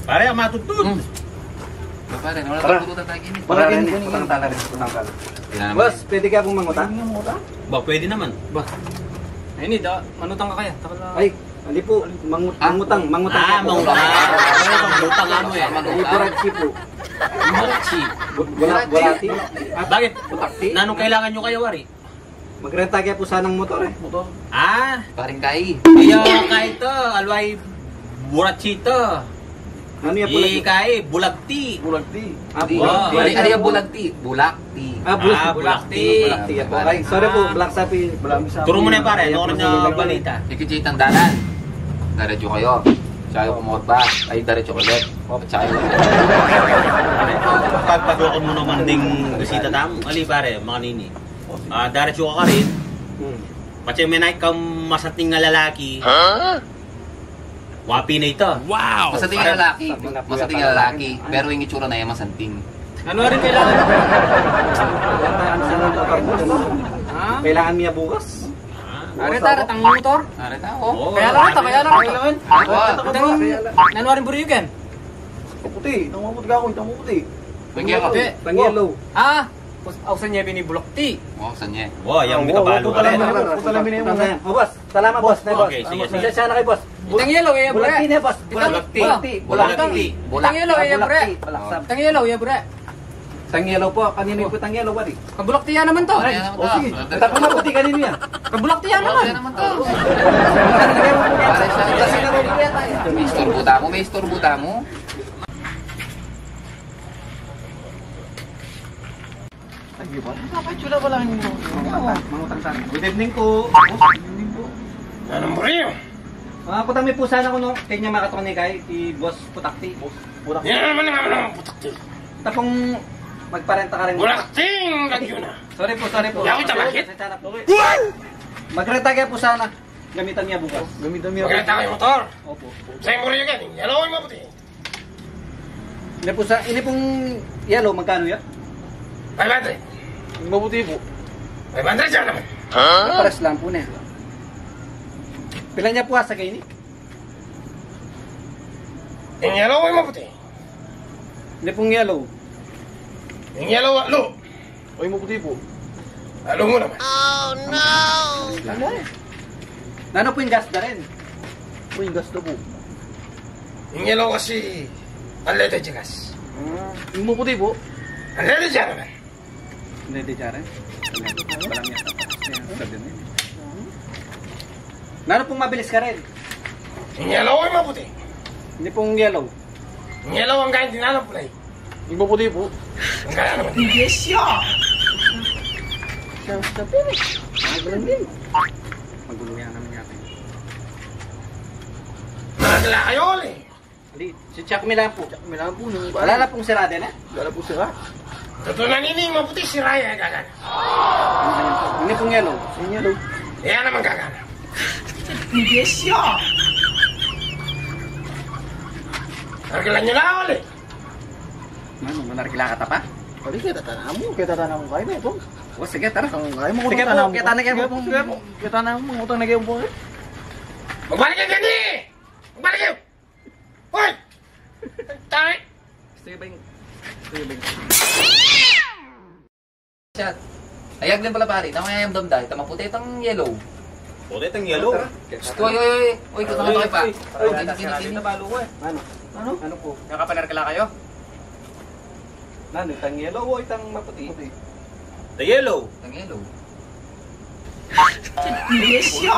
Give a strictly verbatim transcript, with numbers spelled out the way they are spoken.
Pare, ang matutun. Hmm. Ba, pare, wala Tara. Tang bututan tayo ini. Wala Tara, rin, ini, kunin. Utang tala rin, utang tala. Yan naman. Boss, pwede kaya pong mangutang? Ba, pwede naman. Ba. Ay, ini, da, manutang ka kaya? Takal na. Ay, hindi po. Mangut-, Ah. mangutang, mangutang Ah, ka po. mangutang. Mangutang nga mo eh. Mangutang. Iburatsi po. Iburatsi. Bu-, bula-, Iburatsi. Bulati. Bakit? Putakti. Nanung kailangan nyo kaya, wari? Magrenta kaya po sanang motor eh. Motor. Ah? Paring kai. Iya, kai to. Alway, buratsi to. Ano yan, Bulagti? Ikai, bulagti. Bulagti. Ah, Di, Bulagti. Bulagti. Ano yan, Bulagti? Bulakti. Ah, Bulagti. Ah, Bulakti. Bulakti, ya po. Ay, sorry po, Black Sapi. Turu mu na, pare. Ano ko na balita? Ikit-ikit ang dalan. Diretso kayo. Tsaka yung kumorba. Ay, diretso kayo. Tsaka yung Pagpasok mu naman ding bisita tamu. Ali, pare, makanini. Ah, diretso ka karin. Hmm. Patse me nai kang masating a lalaki. Huh? Wapi na ita. Wow! Masating a lalaki. Masating a lalaki. Pero ing itsura na yan, masanting. Ano rin kailangan? Ha? Kailangan niya bukas. Are, tara, tang motor. Are, tao. Oo. Kaya lang ito, kaya lang ito. Kailangan. Tang, nanu rin buri yu ken? Puti. Tang puti ka ako, tang puti. Tang yellow. Tang yellow. Ah, ausan niya binibulakti. Ausan niya. Wow, yang Oo, mita balu oo, ka rin. Salamat, boss. Salamat, boss. Okay, sige, sige. Pasensya na kayo, boss. Itang yellow, eh, Bulakti bre. Na, boss. Itang Bulakti. Bulakti. Bulakti. Itang yellow, eh, bre. Bulakti. Itang yellow, eh, bre. Itang yellow po. Kanino po itang yellow, pare? Kabulakti ya naman to. Ay, o, sige. Itang maputi, kanino yan? Kabulakti ya naman. Bulakti ya naman to. May istorbo tamu, may istorbo tamu. Ay, di ba? Bakit yun na pala yung Mangutang tayo. Good evening po. Good evening po. Nanung buri yu? Ah, kutang mi po sana kuno, kanya makatong ni kay, i Boss Putakti. Boss Putakti. Yan naman ang mga putakti. Tapong magparenta ka rin. Putakti, ang lagyo na. Sorry po, sorry po. Yawi, tabakit? Pasensya na po. Magrenta kaya po sana. Gamitan niya bukas. Gamitan niya. Magrenta kayo motor? Opo. Sa yung buri yu yan, yellow o maputi? Ini po sa, ini pong yellow, magkano ya? Five hundred. Maputi po. Five hundred ya naman. Pares lang po na. Pila niya po asa kayo ini? Ing yellow o maputi? Ini pong yellow. Ing yellow, atlu. Oy, maputi po. Atlu mu naman. Oh, no! Ano eh? Nanu po ing gas da rin? Po, ing gas da po. Ing yellow kasi, unleaded ya gas. Ah, ing maputi po? Unleaded ya naman. Unleaded ya rin? Balang ya. Ayan, sabi niya. Nanu pong mabilis ka rin? Ing yellow o maputi? Ini pong yellow. Ing yellow, ang ganyan din alam pulay. Ing maputi po. Ang kaya naman. Yes, ya. Siya, siya, pili. Magulo yan naman yata. Nagla kayo, uli. Hindi, si Chuck Milan po. Chuck Milan po, nung Wala na pong sira din, eh? Wala po sira. Totoo na nini, maputi sira ya, gagan. Ini pong yellow. Ini yellow. Yan naman, gagan. Yes, ya. Arkilan nyo na, uli. Nanu, manarkila ka ta pa? Pwede kita tanamu, kita tanamu kayo na ito. O, sige, tara. Ang kayo mo Sige po, tanamu. Kita na kayo Sige po, po. Sige po. Kita na mo, utang na kayo po. Magbalik kayo dyan eh! Magbalik kayo! Hoy! Tayo! Gusto niyo ba yung, gusto niyo ba yung Chat. Ay, agad pala, pare. Tama yung damdam. Tama puti, itang yellow. Puti, itang yellow. Gusto, oy, oy, oy. Oy, gusto nga tayo pa. Ay, ay, Kini, kini, ay, kini. Ano? Ano? Ano po? Nakapanerkala kayo? Nanu, itang yellow o itang maputi? Puti. The yellow. Itang yellow. Yes, ya.